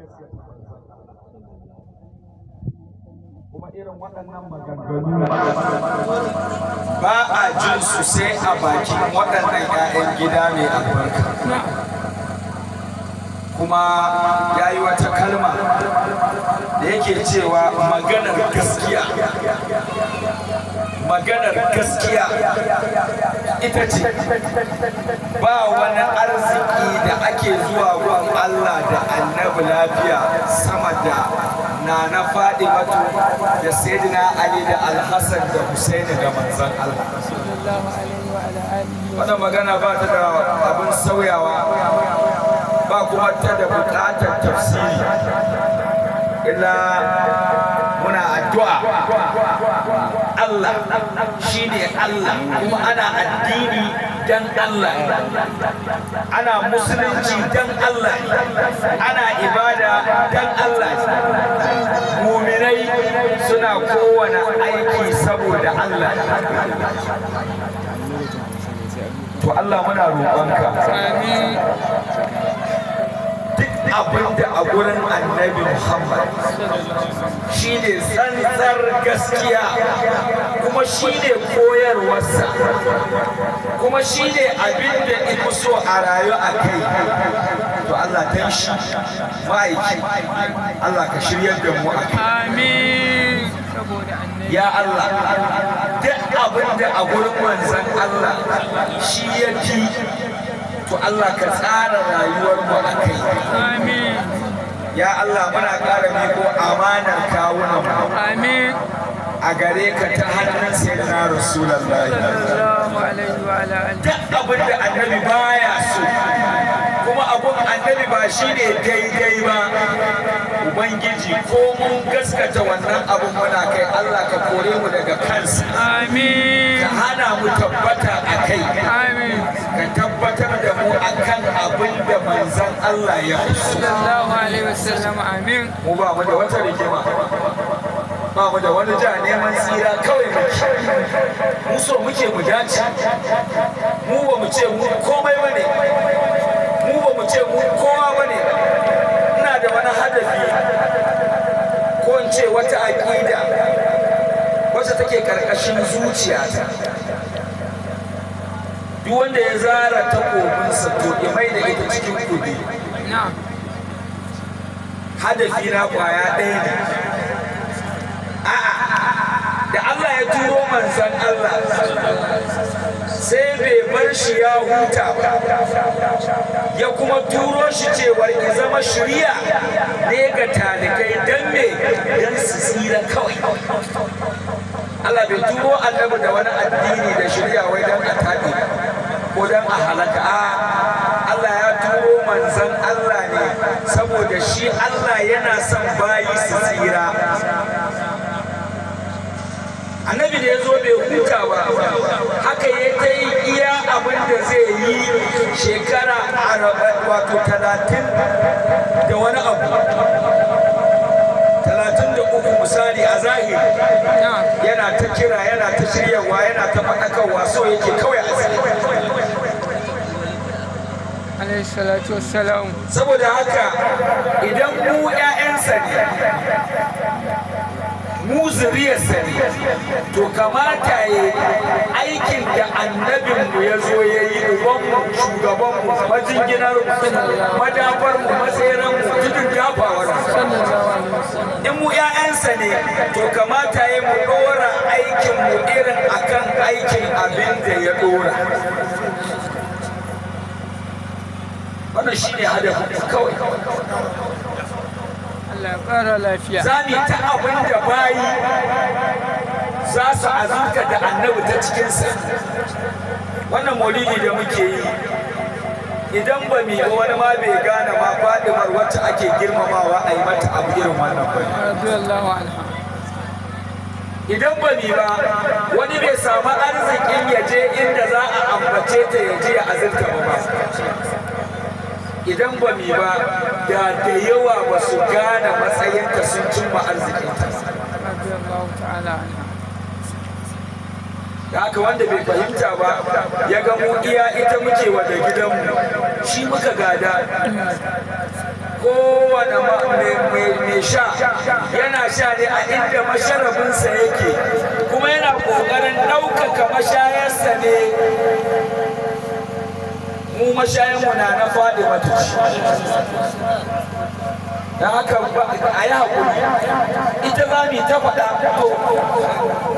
gaskata manzon Allah. Kuma irin waɗannan maganganu ba a jin su sai a bakin waɗannan 'ya'yan gida mai albarka. Kuma ya yi wata kalma da yake cewa maganar gaskiya, maganar gaskiya ita ce ba wani arziki da ake zuwa gun Allah da Annabi lafiya sama da Nana Fadimatu da Sayyidina Ali da Alhassan da Husaini da manzon Allah. Sallallahu alaihi wa ala alihi wa Wannan magana ba ta da abin sauyawa, ba kuma ta da bukatar tafsiri, illa muna addu'a. Allah shine Allah, kuma ana addini dan Allah, ana musulunci dan Allah, ana ibada dan Allah. Muminai suna kowane aiki saboda Allah. To Allah, muna roƙonka, Amin. duk abin da a gurin Annabi Muhammad shine tsantsar gaskiya, kuma shine koyarwarsa, kuma shine abin da ifi so a rayu a kai, to Allah, dan shi ma'aiki, Allah ka shiryar da mu a kai. Amin. Saboda Annabi. Ya Allah, duk abin da a gurin manzon Allah shi ya fi, to Allah ka tsara rayuwar mu a kai. Amin. Ya Allah, muna ƙara miko amanar kawunan mu Amin. a gare ka ta hannun Sayyidina Rasulullahi. Sallallahu alaihi wa ala alihi. Duk abin da Annabi baya so, kuma abun Annabi ba shine daidai ba, Ubangiji, ko mun gaskata wannan abun muna kai, Allah ka kore mu daga kansa. Amin. Ka hana mu tabbata a kai. Amin. Ka tabbatar da mu akan abin da manzon Allah ya fi so. Sallallahu alaihi wasallam. Amin. Mu ba mu da wata rigima, ba mu da wani ja, neman tsira kawai muke. Mu so muke mu dace. Mu ba mu ce mu komai bane, mu ba mu ce mu kowa bane. Ina da wani hadafi, ko in ce wata aƙida wacce take karkashin zuciyata: duk wanda ya zara takobinsa, to ya mai da ita cikin kudi. Na'am. Hadafi na kwaya ɗaya ne. A'a, da Allah ya turo manzon Allah, sai bai bar shi ya huta ba, ya kuma turo shi cewar ya zama shiriya ne ga talikai. Don me? Don su tsira kawai. Allah bai turo Annabi da wani addini da shiriya wai don a taɓe ko don a halaka. A Allah ya turo manzon Allah ne saboda shi Allah yana son bayi su tsira. Annabi da ya zo bai huta ba, haka ya ta yi iya abin da zai yi, shekara wato 30 da wani abu, 33 misali a zahiri. Na'am. Yana ta kira, yana ta shiryarwa, yana ta faɗakarwa, so yake kawai a tsira. Alaihi salatu wassalam. Saboda haka, idan mu 'ya'yansa ne, mu zuriyarsa ne, to kamata ya aikin da annabinmu ya zo ya yi, ubanmu, shugabanmu, majinginarmu, madafarmu, matseranmu, tudun dafawarmu. Sallallahu alaihi wasallam. In mu 'ya'yansa ne, to kamata ya mu ɗora aikinmu irin akan aikin abin da ya ɗora. Wannan shine hadafin kawai. Allah ya ƙara lafiya. Za mu yi ta abin da bayi za su azurta da Annabi ta cikinsa. Wannan maulidi da muke yi, idan ba mu yi ba, wani ma bai gane ma Fadimar wacce ake girmamawa a yi mata abu irin wannan ba. Radiyallahu anha. Idan ba mu yi ba, wani bai samu arzikin ya je inda za a ambace ta ya je ya azurta ba. Idan ba mu yi ba, da da yawa ba su gane matsayinta sun cimma arzikinta. Radiyallahu ta'ala anha. Da haka, wanda bai fahimta ba, ya ga mu iya ita muke wa da gidanmu, shi muka gada. Kowane mai sha yana sha ne a inda masharabinsa yake, kuma yana ƙoƙarin ɗaukaka mashayarsa ne. Mu mashayanmu na na faɗi matuci, don haka a yi haƙuri, ita za mu yi ta faɗa. To,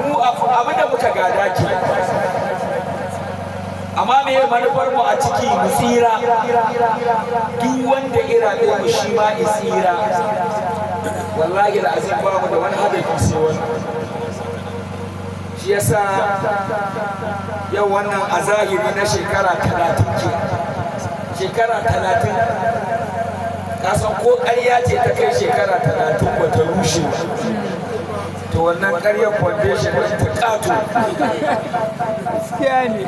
mu abinda muka gada ke, amma me manufar mu a ciki? Mu tsira. Duk wanda irabe mu, shi ma ya tsira. Wallahi azim, ba mu da wani hadafi sai wannan. Shi yasa yau wannan a zahiri na shekara 30 ke, shekara 30. Kasan ko ƙarya ce ta kai shekara 30 ba ta rushe ba, to wannan ƙaryar foundation ɗin ta ƙato. Gaskiya ne.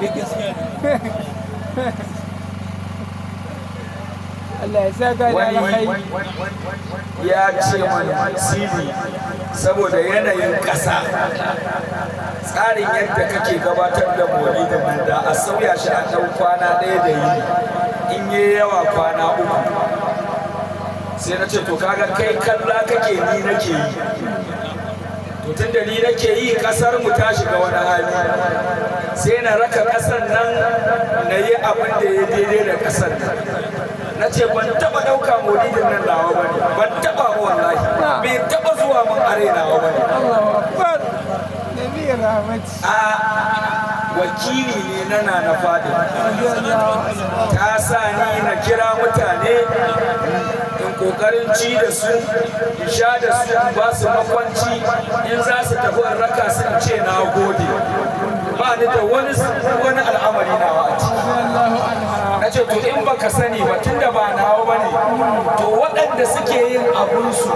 Allah ya saka da Wani alkhairi. ya ce mana, "Sidi, saboda yanayin ƙasa, tsarin yadda kake gabatar da maulidin nan, da a sauya shi, a ɗau kwana ɗaya da yini, in yi yawa kwana 3." Sai na ce, "To, kaga kai kalla kake, ni nake yi. To, tun da ni nake yi, ƙasar mu ta shiga wani hali, sai na raka ƙasar nan, na yi abin da ya daidai da ƙasar nan." Na ce ban taɓa ɗauka maulidin nan nawa ba ne, ban taɓa ba, wallahi bai taɓa zuwa min a rai nawa ba ne. Allahu akbar. Nabi rahmat. A wakili ne na Nana Fadima, ta sa ni na kira mutane, in kokarin ci da su, in sha da su, in ba su makwanci, in za su tafi in raka su, in ce na gode. Ba ni da wani al'amari nawa a ciki. Radiyallahu anha. Na ce, to, in baka sani ba, tunda ba nawa bane, to waɗanda suke yin abunsu,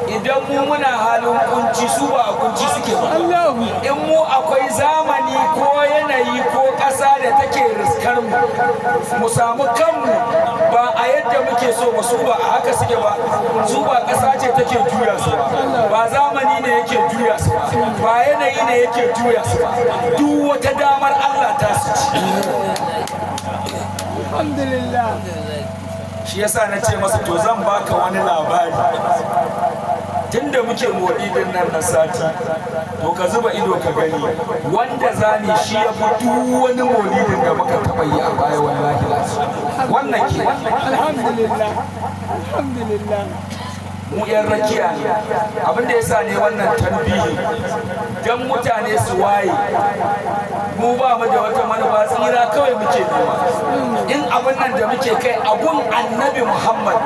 idan mu muna halin kunci, su ba a kunci suke ba. Allahu. In mu akwai zamani ko yanayi ko ƙasa da take riskar mu, mu samu kanmu ba a yadda muke so ba, su ba a haka suke ba. Su ba ƙasa ce take juya su ba, ba zamani ne yake juya su ba, ba yanayi ne yake juya su ba. Duk wata damar Allah ta su ci. Alhamdulillah. Shi yasa na ce masa, to, zan baka wani labari. Tunda muke maulidin nan na sati, to ka zuba ido ka gani, wanda zani shi ya fi duk wani maulidin da muka taɓa yi a baya. Wallahi wannan ke. Alhamdulillah. Alhamdulillah. Mu yan rakiya ne. Abin da yasa ne wannan tambihi, dan mutane su waye. Mu ba mu da wata manufa, tsira kawai muke nema. In abin nan da muke kai abun Annabi Muhammad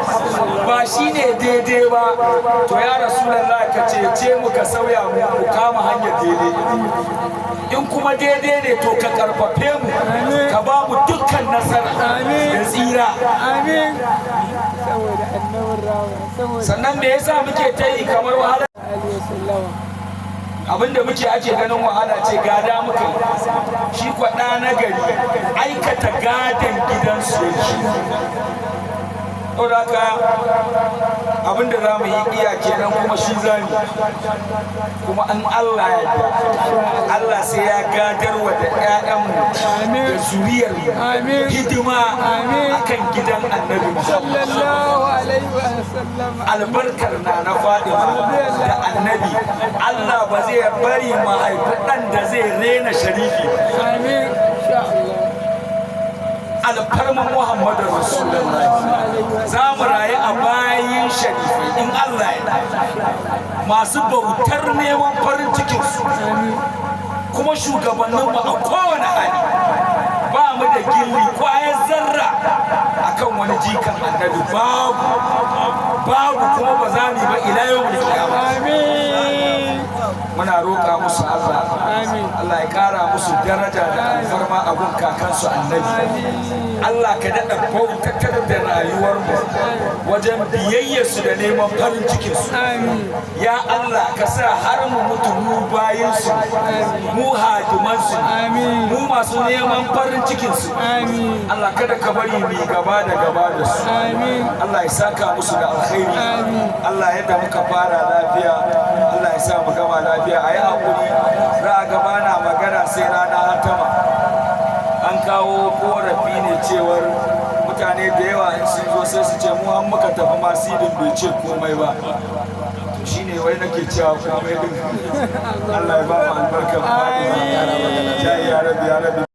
ba shine daidai ba, to ya Rasulallah, ka cece mu, ka sauya mu, mu kama hanyar daidai. In kuma daidai ne, to ka karfafe mu, ka ba mu dukkan nasara da tsira. Amin. Saboda annabin rahama. Saboda Sannan me yasa muke ta yi kamar wahala? Alaihi wasallama. Abinda muke ake ganin wahala ce, gada muka yi. Shi kwa ɗa na gari aikata gadon gidansu yake. Saboda haka abinda za mu yi iya kenan, kuma shi za mu yi. Kuma an Allah ya yarda, Allah sai ya gadarwa da 'ya'yanmu da zuriyarmu Amin. hidima Amin. akan gidan Annabi Muhammad. Sallallahu alaihi wasallama. Albarkar na na Fadima da Annabi, Allah ba zai bari mahaifi ɗan da zai rena sharifi ba. Amin. Insha Allah. Alfarman Muhammadu Rasulullahi, za mu rayu a bayin sharifai in Allah ya masu bautar neman farin cikinsu, kuma shugabanninmu a kowane hali ba mu da gilli kwayar zarra akan wani jikan Annabi. Babu, babu, kuma ba za mu yi ba ila yau da kiyama. Amin. Muna roƙa musu Allah. Amin. Allah ya ƙara musu daraja da alfarma a gun kakansu Annabi. Allah ka daɗa bautatar da rayuwarmu wajen biyayyarsu da neman farin cikinsu. Amin. Ya Allah, ka sa har mu mutu mu bayinsu, mu hadimansu, Amin. mu masu neman farin cikinsu. Amin. Allah, kada ka bari mu yi gaba da gaba da su. Amin. Allah ya saka musu da alkhairi. Amin. Allah, yadda muka fara lafiya, Allah ya sa mu gama lafiya. A yi haƙuri, za a gaba na magana sai rana hatama. An kawo korafi ne cewar mutane Mutane da yawa in sun zo sai su ce mu an muka tafi ma Sidin bai ce komai ba. To shine wai nake cewa komai din. Allah ya ba mu albarkar Fadima. Ya Rabbi, ya Rabbi.